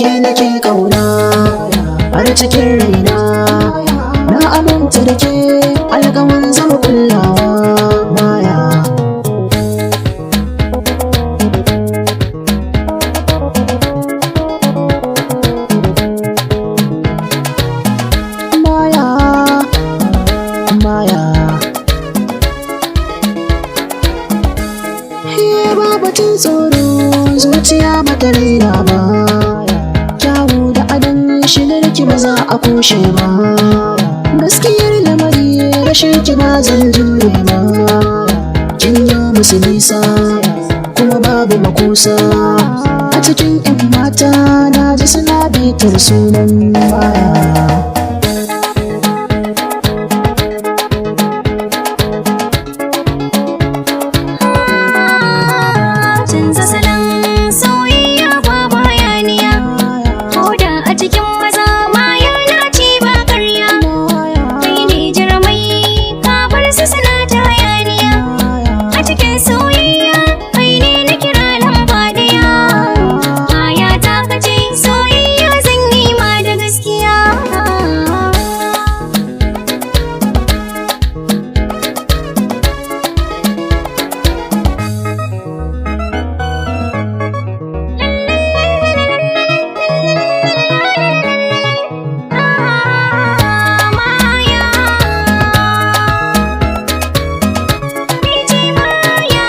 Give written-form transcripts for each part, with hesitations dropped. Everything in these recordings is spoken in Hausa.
Ke nake kauna har cikin raina. Na aminta da ke, alƙawar zama kullawa baya. Maya, Maya. He babatin tsoro, zuciya bata raina ba. Kyawu da adon shigar ki ba za a kushe ba. Gaskiyar lamari, rashin ki ba zan jure ba. Kin yi musu nisa kuma babu makusa. A cikin 'yan mata na ji suna bitar sunan Maya. Canza salon soyayya babu hayaniya. Koda a cikin maza ma yana ci ba karya. Kai ne jarumai, ka bar su suna ta hayaniya. A cikin soyayya kai ne na kira lamba daya. Maya ta kace soyayya zan yi ma da gaskiya. Maya, ni ce Maya.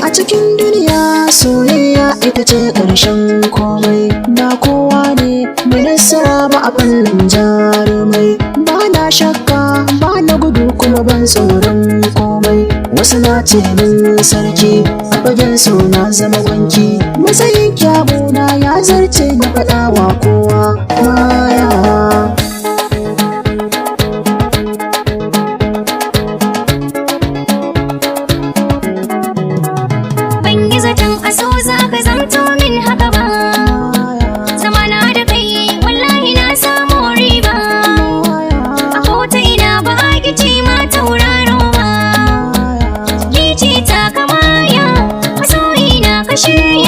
A cikin duniya soyayya ita ce ƙarshen komai. Ba kowa ne mai nasara ba a fannin jarumai. Ba na shakka, ba na gudu, kuma ban tsoron komai. Wasu na ce min sarki a fagen so, na zama gwanki. Matsayin kyawuna ya zarce na faɗawa kowa. Maya. Ban yi zaton aso za ka zamto min haka ba. Zamana da kai wallahi na samu riba. A kota ina ba a kici ma tauraro ba. Ni ce ta kamaya, masoyi na ka shirya.